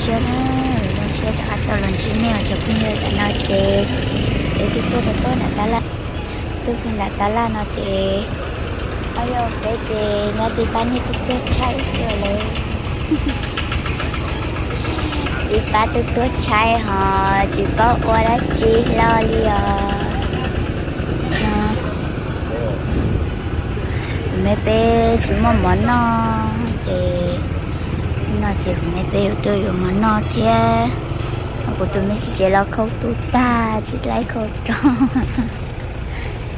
Zoo siab rov qab tau los ntsib nej os cov phooj ywg. Tam no ces peb twb tuaj rau puag nram tab laj, tuaj puag nram tab laj no ces, o, yog peb ces nyob tib pab niag twb tuag tshaib xwb lawm. Tib pab twb tuag tshaib hos tsis paub ua dab tsi hlo li os. Kuv me peb tsis muaj mov noj ces, no ces kuv me peb yuav tuaj yuav mov noj thiab. Kuv tus me xib tsev los khau tus tag tsis tau khau rau.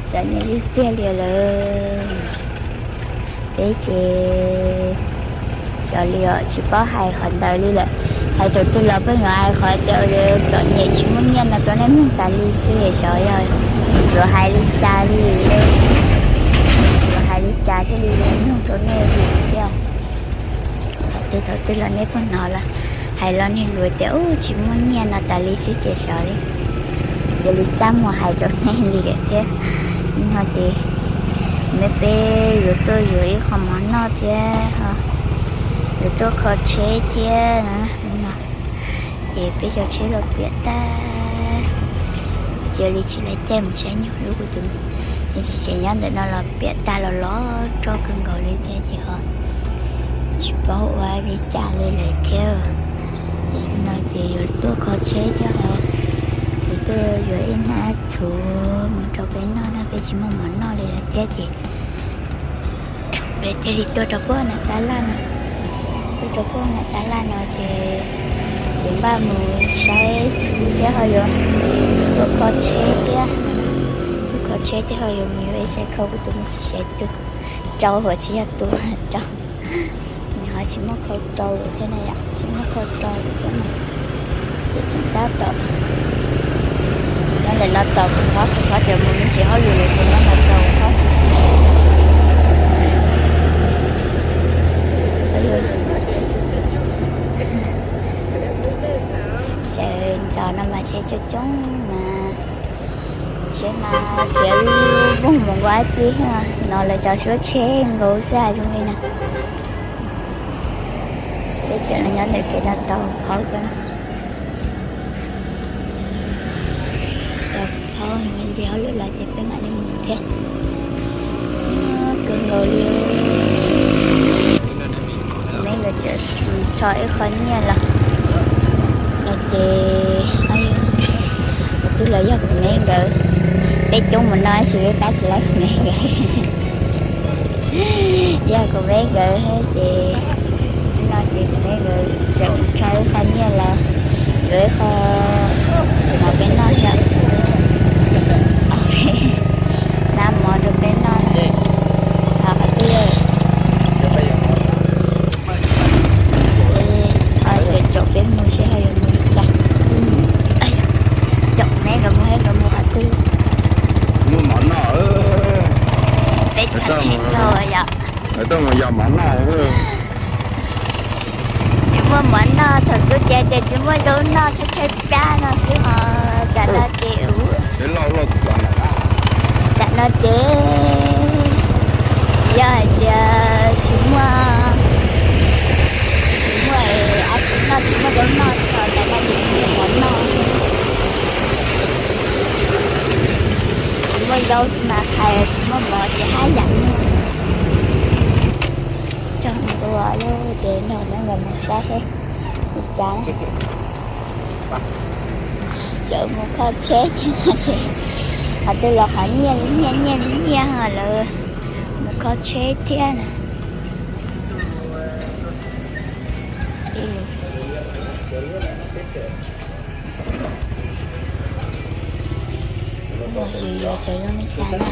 Txom nyem li tiag li lawm. Peb ces xyov li os, tsis paub hais qhov ntawd li lawm. Hais thaum twg los pheej yuav hais qhov tias txom nyem tsis muaj nyiaj no rau nej mloog tas li xwb. Xyov yog yuav hais li cas li, yuav hais li cas thiaj li mloog rau nej li thiab. Thaum twg thaum twg los nej pheej hnov los hais los niag lus tias ub tsis muaj nyiaj no tas li xwb ces xyov li, cia li txaj muag hais rau nej li lawm thiab. No ces me peb yuav tuaj yuav ib qho mov noj thiab, yuav tuaj kho tsheb thiab no. Ces peb cov tsheb los piam tag, cia li tsis laj caij mus saib nyuag lub kuv tus me xib tsev nyob ntawm no los piam tag los loj roj kawg nkaus li thiab ces ho tsis paub ua li cas li lawm thiab. Ces no ces yuav tuaj kho tsheb thiab ho yuav tuaj yuav ib hnab txhuv mus rau peb noj no, peb tsis muaj mov noj li lawm thiab ces peb thiaj li tuaj rau puag nram tab laj no. Tuaj rau puag nram tab laj no ces yuav npaj mus saib txhuv thiab ho yuav tuaj kho tsheb thiab. Tuaj kho tsheb thiab ho yuav mus yuav ib xe khau kuv tus me xib tsev tus rau hauv, tsis yog tus rau, nws ho tsis muaj khau rau lawm thiab na yom, tsis muaj khau rau lawm thiab na. Ces tseem tab tom nyob ntawm no tos kuv phob, kuv phob tseem mus me ntsis hauj lwm lawm ces nyob no tos kuv phob. Sawv ntxov no mas tsheb coob coob mas, tsheb mas khiav lub voog mus nkaus dab tsi no, lawv cov suab tsheb nkaus xwb zoo li no. Peb tseem los nyob ntawm kev no tos phob cov no. Tos phob me ntsis hauj lwm los ces peb mam li mus thiab. Kawg nkaus li. Kuv me nkawd tseem tso ib qho nyiaj los, los ces, kuv twb los yog kuv me nkawd, peb coob mus no tab sis peb pab tsis laib kuv me nkawd. Yog kuv me nkawd thiab ces, no ces kuv me nkawd tseem tso ib qho nyiaj los yuav ib qho mov peb noj thiab. Hnab mov rau peb noj. Ho qhov twg, ho caum peb mus seb ho yuav mus li cas. Caum me nkawd mus, nkawd mus qhov twg. Muaj mov noj. Peb txhais tes yog yom. Tsis muaj mov noj, thaum xub ces ces tsis muaj zaub noj, tshaib tshaib plab no xwb ho. Tsam no ces, tsam no ces yog hais tias tsis muaj, tsis muaj dab tsi noj, tsis muaj zaub noj xwb, tsam no ces tsis muaj mov noj. Tsis muaj zaub xwb mas hais tsis muaj mov ces haj yam li. Tsaug ntua lawm ces nrog nej nkawd mus saib seb li cas. Tseem mus kho tsheb thiab no ces, qhov twg los qhov nyiaj li nyiaj, nyiaj li nyiaj ho lawv mus kho tsheb thiab na. Sawv zoo li cas na.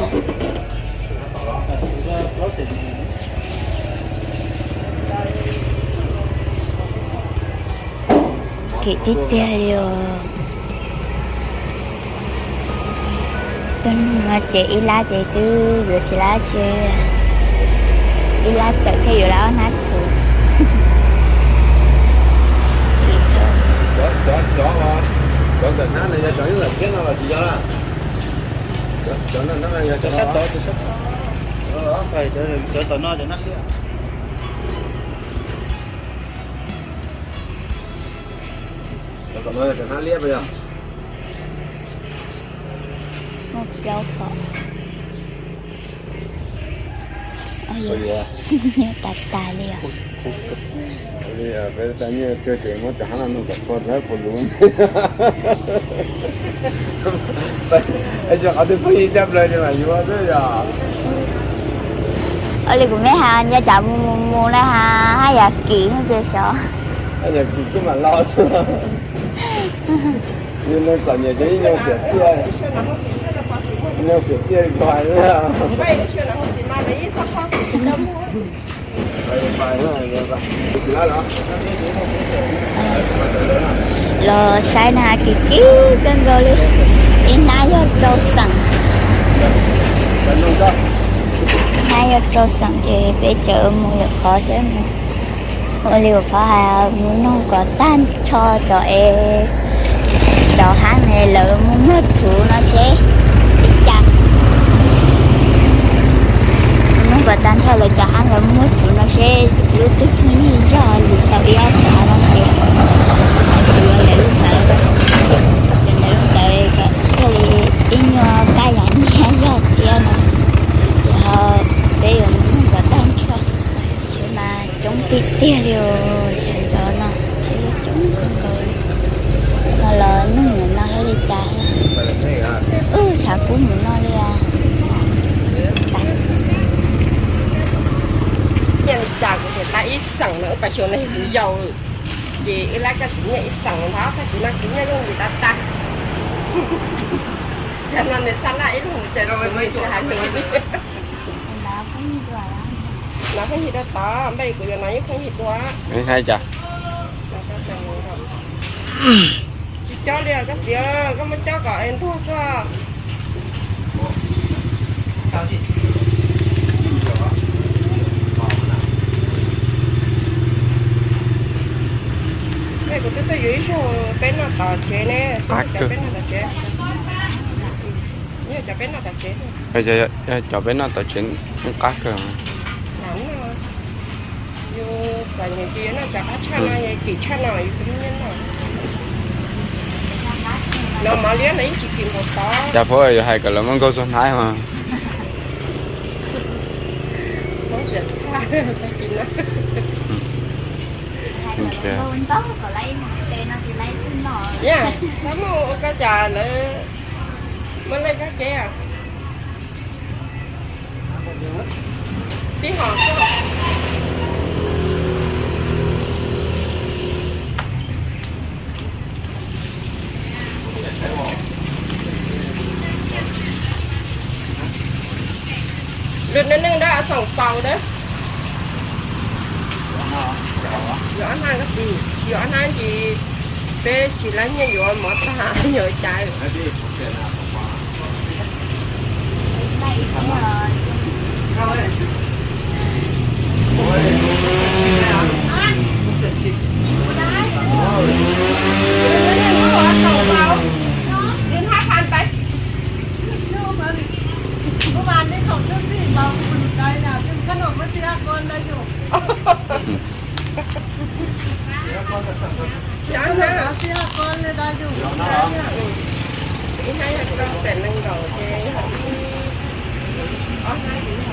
Kim tiag tiag li os. Tus no ces ib lab ces twb yuav tsis lab tsi, ib lab tawm thiaj yuav lab ob hnab txhuv. Cov, cov, cov ntawm hnab no yog cov ntawm thiab no los tsis yog lawm? Cov, cov no yog cov sab tod, cov sab tod. Cov tom no cov hnab thiab. Muaj plaub hom. Nyiaj tag tag li os. Ua li kuv meb has nco tsam mus mus mus na has haj yam kim ces xyov. Los saib na, kim kim kawg nkaus li. Ib hnab yog rau xeem, ib hnab yog rau xeem ces peb tseem mus lwm qhov saib mus. Ua li kuv phob hais, mus noog kom tag nrho cov es, cov hab es lawv muaj muaj txhuv no seb li cas. Mus noog kom tag nrho lawv cov hab lawv muaj muaj txhuv no seb lub twg pheej yig zog li tau ib ob phav no ces, ces yuav lawv lub ntawd, lawv lub ntawd kom thiaj li ib nyuag kaj yam nyiaj zog thiab no. Ces ho peb yuav mus noog kom tag nrho. Tsheb mas coob tiag tiag li os, sawv ntxov no tsheb coob kawg nkaus li. No los neeg nim no thiaj li cas, wb tshav kub mus no li os. Nyiaj li cas kuv tias tag ib xeem no wb pais xyuas nws tus yau, ces wb laib koj txiv nyiaj ib xeem ntag, tag kis no kuv nyiaj yooj yim tag tag. Cas no nws xa laj ib lub hauv tsev txhuv nws tsis hais lus li. No pheej yig dua tod, npaj kuv yuav no yeej pheej yig dua. Hais cas? Tsis cob li os koj txiv, koj muab cob kom es ntuag xwb. Kuv twb tuaj yuav ib zaug peb noj tom tsev ne, cov peb noj tom tsev. Cov peb noj tom tsev. Cov peb noj tom tsev qab kawg. Yus xav nyiam ces yuav noj cov qab tshaj no, kim tshaj no yus twb nyiam noj. Los mov liab no yeej tsis kim npaum tod. Cas phob yuav hais kom lawv muab nkaug txog hnab mas. Txhob muaj ua koj cas lawv muaj leej kab ke. Tib hom xwb. Lwm neej neeg dab xaum paus dab. Yuav ob hnab koj txiv, yuav ob hnab ntsis, peb tsis laib nyiaj yuav mov tag yuav cas. Ib hnab yog rau xees nees nkaum ces yog ib, ob hnab yog ib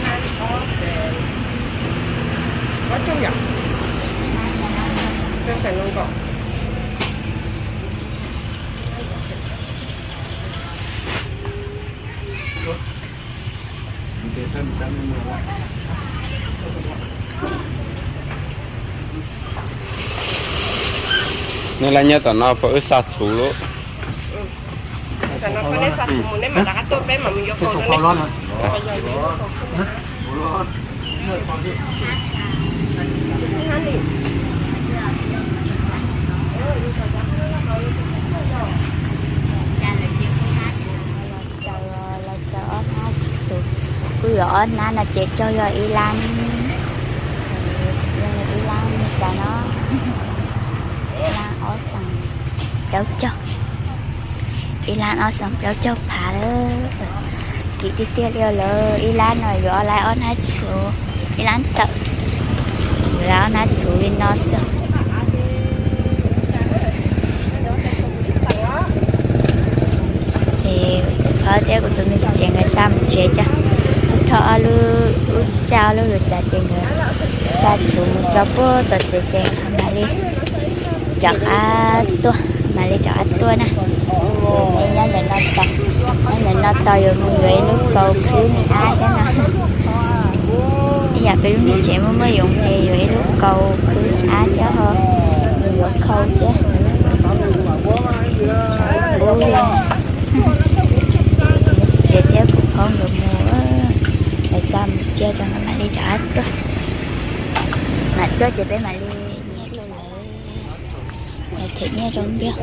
hnab ob xees, ob cuj yom, rau xees nees nkaum. Nej laib nyob tom no puas wb xa txhuv lub? Tam no koj neb xa txhuv mus neb mam rov qab tuaj peb mam mus yuav faus rau neb. Los tsaws, los tsaws ob hnab txhuv, kuj yuav ob hnab no ces raug yog ib lab, ib lab li cas no, ib lab ob xees plaub caug, ib lab ob xees plaub caug phav lawm. Kim tiag tiag li lawm, ib lab no yuav laib ob hnab txhuv, ib lab tawm yuav laib ob hnab txhuv li no xwb. Thiab kuv tus me txiv tsev nkawd xa mus tsev cov, ub thaum ob lub, ub txaj ob lub lus cas ces nkawd xa txhuv mus tso puag tom tsev ces mam li rov qab tuaj, mam li rov qab tuaj na. Ces nyob ntawm no tos, nyob ntawm no tos yuav mus yuav ib lub kaus khwb me ab thiab no. Ib yam peb lub niag tsev muaj muaj yoov ces yuav ib lub kaus khwb me ab thiab ho yuav khau thiab. Tshav kub li. Tus me txiv tsev thiab kuv phob nkawd mus, nkawd xa mus tsev rau nkawd mam li rov qab tuaj. Mam tuaj ces peb mam li nyiam rau lawv, los them nyiaj rau Npliog.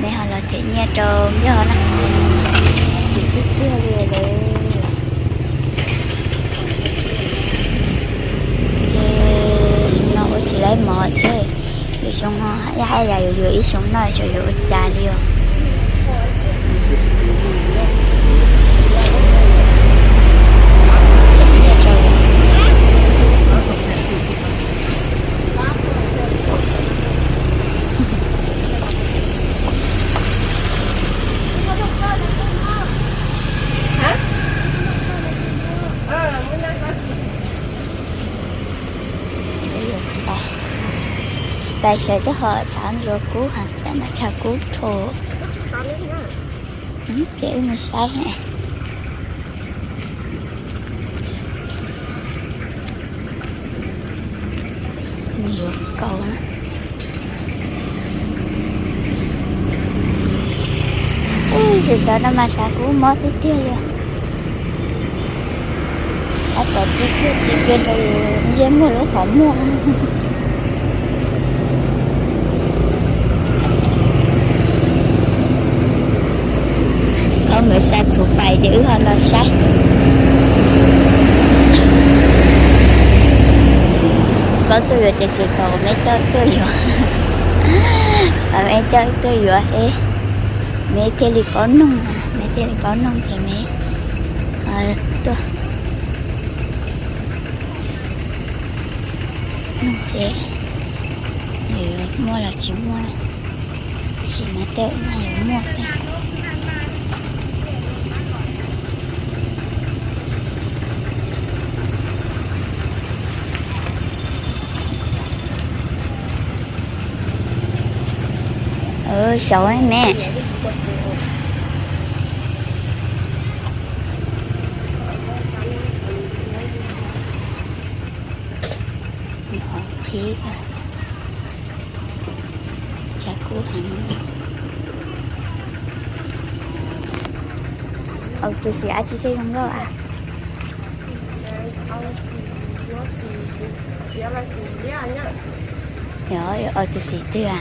Peb ho los them nyiaj rau Npliog na. Tim tiag tiag li lawm. Ces xyoo no ua tsis laib mov thiab, lwm xyoo no ib haj yam yuav yuav ib xyoo no tseem yuav ua cas li os. Pais sawv twb ho tshav ntuj kub heev, tam no tshav kub rho. Ces wb mus saib. Mus yuav kaus na. Ub, tsis txog no mas tshav kub mob tiag tiag li. Tab tom tib pliag tib pliag rau ntsej muag lub qhov muag. Ob nkawd xa txhuv pais ces wb ho los saib. Tsis paub tuaj yuav ces ces kom me coj tuaj yuav. Kom me coj tuaj yuav es me thiaj li paub noog, me thiaj li paub noog ces me tuaj noog tsev, yuav muaj los tsis muaj, tab sis mas tej no yuav muaj thiab. Saud me. Qhib, tshav kub heev. Au, tus xim ab tsi thiaj zoo nkauj a? Yog, au tus xim twg a?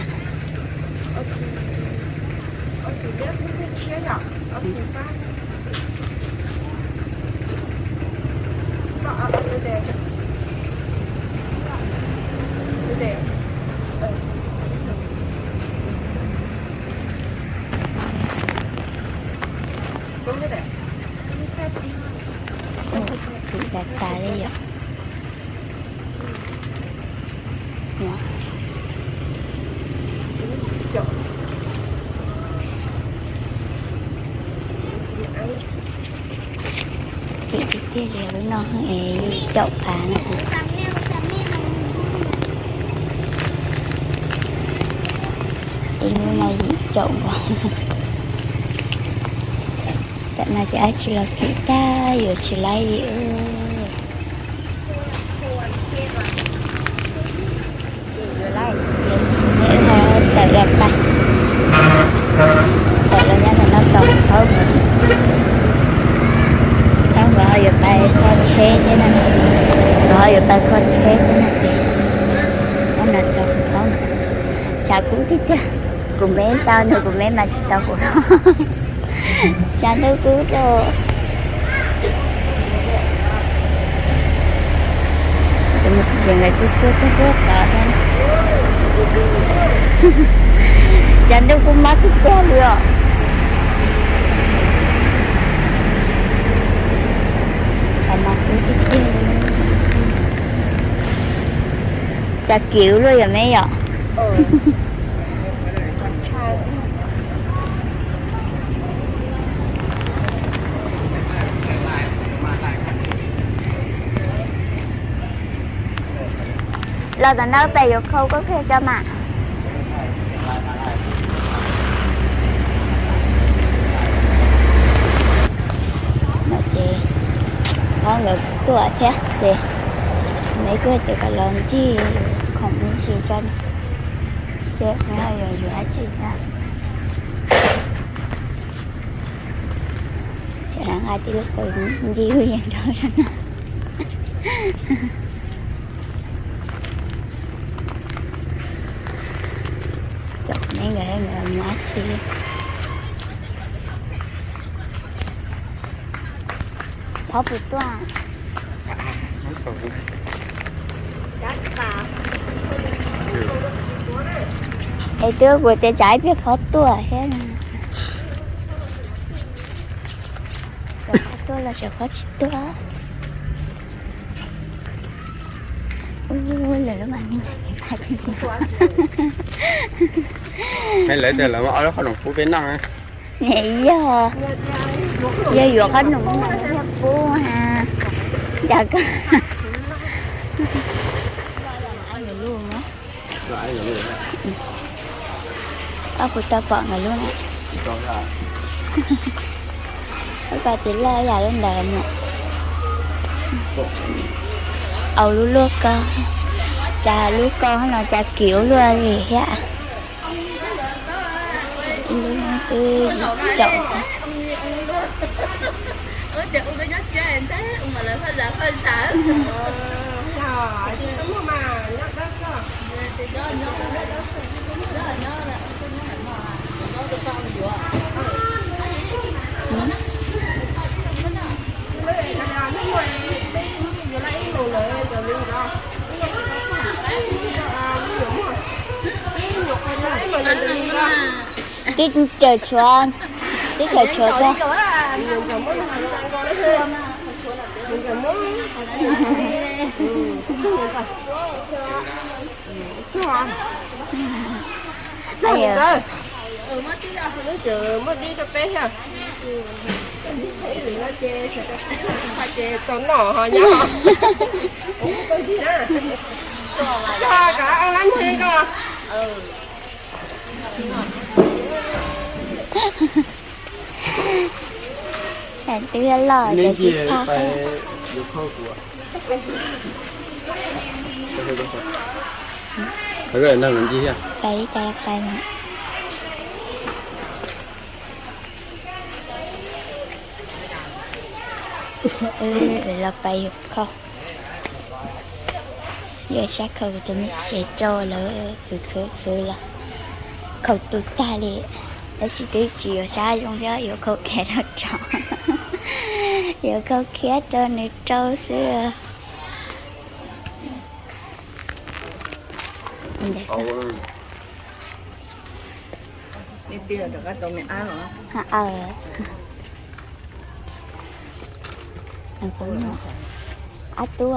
Tus tas tas li yom. Tim tiag tiag li lub no es yim caum phav na. Ib lub no yim caum nkaus. Tam no ces dab tsi los kim tag yuav tsis laib li. Tawm los pais, tawm los nyob ntawm no tos phaub nkawd. Phaub nkawd ho yuav pais kho tsheb thiab na, nkawd ho yuav pais kho tsheb thiab na ces nyob no tos phaub nkawd. Tshav kub tiag tiag, kuv me xa nws kuv me mas tsis tau kuv. Tshav ntuj kub rau. Tus me txiv tsev nkawd twb tuaj txog puag tod thiab. Tshav ntuj kub mob tiag tiag li os. Tshav mas kub tiag tiag li. Tshav kiv luaj yom me yom. Los tom no pem yuav khau koj qhia tso mas. No ces ob nkawd tuaj thiab ces me kuj tias kom los ncig khoom ua si tso seb nws ho yuav yuav dab tsi thiab. Tseem nqa tij laug ncig lub yees rau no. Txom nyem nkawd mus dab tsi. Phob puas tuaj? Es twb kuv tias tsam ib pliag phob tuaj thiab. Tsam phob tuaj los tsam phob tsis tuaj. Ua lawm lub mas me ntxhais. Lawv tias lawv muaj ob lub qhob noom pub peb noj. Yog, yog yuav qhob noom mas lawv thiaj pub ha. Cas koj Koj puas tau pom nkawd lub na? Koj tsis loj yam lub ntawd mas. Au lub luaj ko, cas lub ko no cas kim ua luaj li thiab. Lub twb tsaum. Twb cawm tshuav, twb cawm tshuav koj. Muab dib rau peb thiab. Ces tau noj ho nyob. Koj kav lab nthe koj. Twb loj ces sib phaj. Pais li cas los pais mas. Los pais yuav khau. Yuav sab khau kuv tus me tsev rau lawv khwv khwv khwv los khau tu tag li. Tab sis twb tsis yuav sab zoo thiab, yuav khau khiav rau tsov. Yuav khau khiav rau nws rau xwb. Ab tub.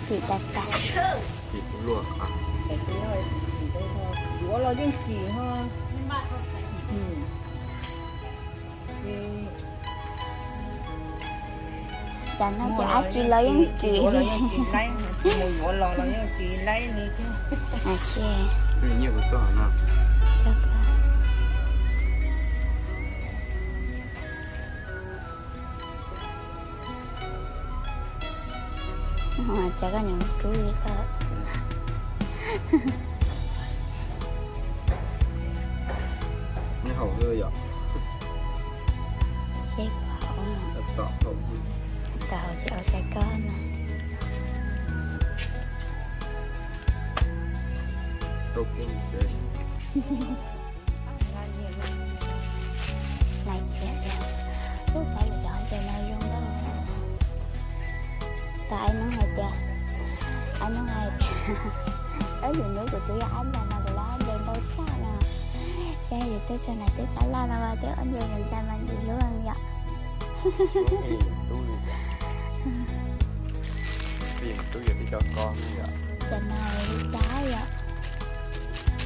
Tim tas tas. Yuav los yeej kim ho. Tsam no ces dab tsi los yeej kim. Mus yuav los los yeej tsis laib li thiab. Cas koj niam rub li koj. Neb haus xwb yom? Seb koj haus. Koj haus tsis haus saib koj na. Laiv thiab, lub txhais lus cov hauv ces no zoo nkauj. Tau Aib Noob hais tias, Aib Noob hais tias, Aib Noob kuv twb yog Aib Nplas no kuv lab Yog yus tuaj txog nram teb qab laj no mas twb ob nce mus ntxa mas ntxim hlub yom. Cov no li cas yom,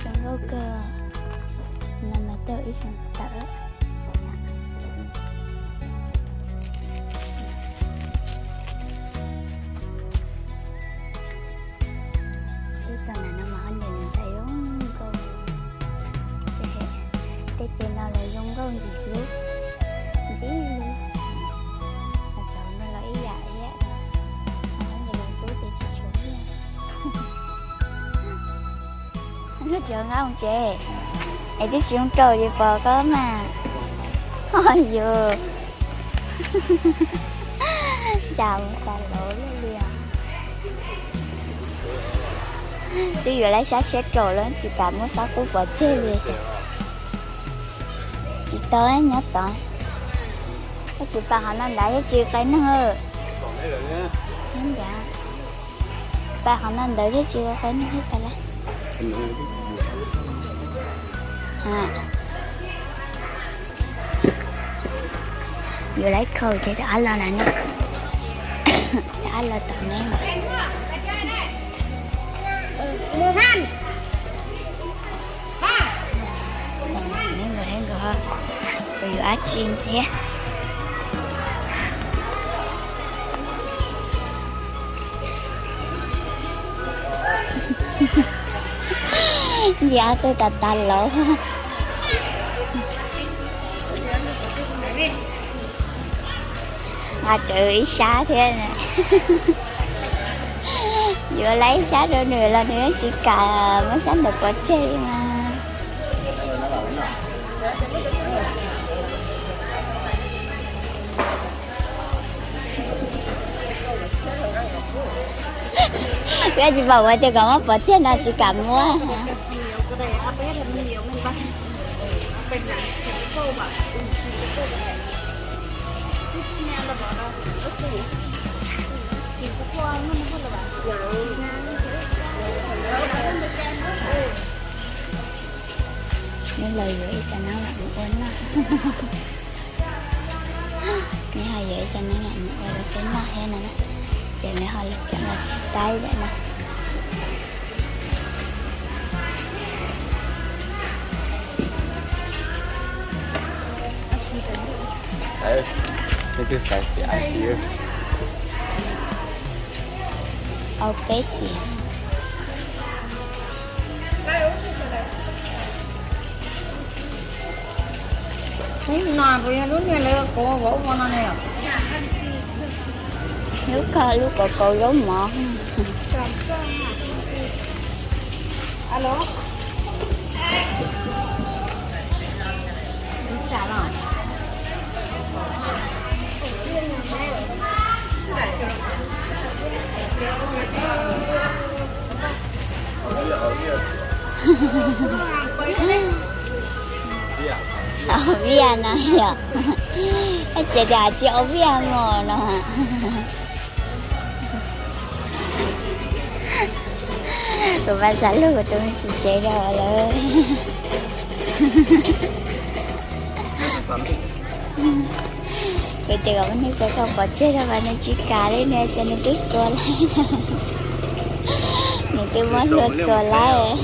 zoo nkauj kawg. No mas tau ib xyoos tawm. Tuaj txog ntawm no mas ho nws ntxhais zoo nkauj, tej ces no los zoo nkauj ntxim hlub, ntxim hlub. Cov no los ib yam thiab, ho nws los tub ces tsis tshua hlub. Lub tsis nqa mus tsev, es twb tsis zoo rau ces pom koj mas. Yus cas mus tas laus li os. Twb yuav laib sab tshiab rau los tsis kam muab sab qub pov tseg li. Tsis tau nyob tod. Koj tsis pais qhov no ntawd thiab tsis qe neeg. Pais qhov no ntawd thiab tsis qe neeg thiab pais lawm. Yuav laib khaus ces rov qab los lawm no. Rov qab los tom me. Me nkawd thiab nkawd ho yuav dab tsi ntxiv. Ntxiv ob tug tas tas laus. Nqa rawv ib sab thiab. Yuav laib ib sab rau nws los nws tsis kam muab sab ntawd pov tseg mas. Koj tsis pom ua tias kom muab pov tseg no tsis kam muab. Neb los yuav ib co neeb lam mus ua noj. Neb ho yuav ib co neeb lam mus ua rau peb noj thiab no na. Ces neb ho los tseem los saib lawm no. Au peb xis. Lub no puas yog lub niag lawv kauv vauv ua no ne? Lub ko lub kauv kauv zaub mov. Au viaj no yom. Tsev tias tsis au viaj mos no. Kuv pab xav lug kuv tus me txiv tsev rau lawm. Kuv tias kom muab nws tso rau pov tseg rau mas nws tsis kam li, nws tias nws twb txuas laib. Nws twb muab hlua txuas laib.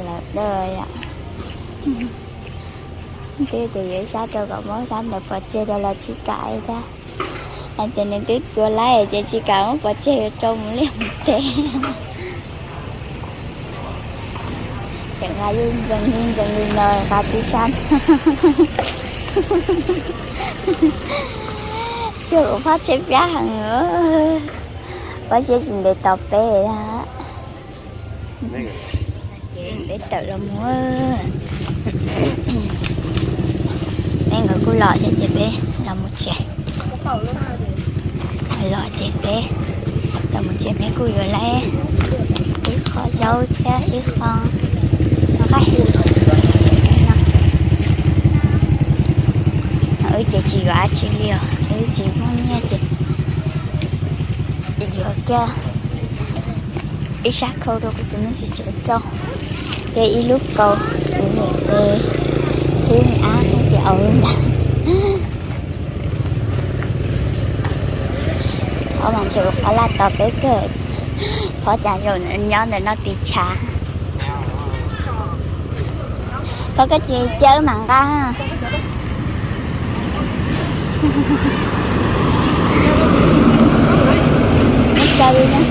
Lawm da yom. Twb tias yuav ib sab rau kom muab sab ntawd pov tseg rau los tsis kam li thiab. Hais tias nws twb txuas laib ces tsis kam muab pov tseg rau mus liaj mus teb. Tseem nqa yeej ntxees li ntxees li no nqa tib sab. Tsuag kuv phob tsheb piab heev, phob tsheb tsis ntev tos peb. Ces peb tawm los mus, peb nkawd kuj los thiab ces peb los mus tsev. Los ces peb los mus tsev, peb kuj yuav laib ib qho zaub thiab ib qho nqaij. Wb ces tsis yuav dab tsi li os, wb tsis muaj nyiaj ces yuav kiag Ib sab khau rau kuv tus me ntxhais tsev rau, ces ib lub kaus, kuv niam ces ib ab ces au ntawd. Thov mas ntshe ua qhov laj tos peb kawg, thov cas zaum nyob ntawm no tiv tshav. Thov koj tsis cia wb mam nqa. Ua tsaug li na.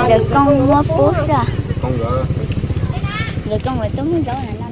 Zawv Koob muab pub xwb. Zawv Koob lawv tuaj muag zaub na.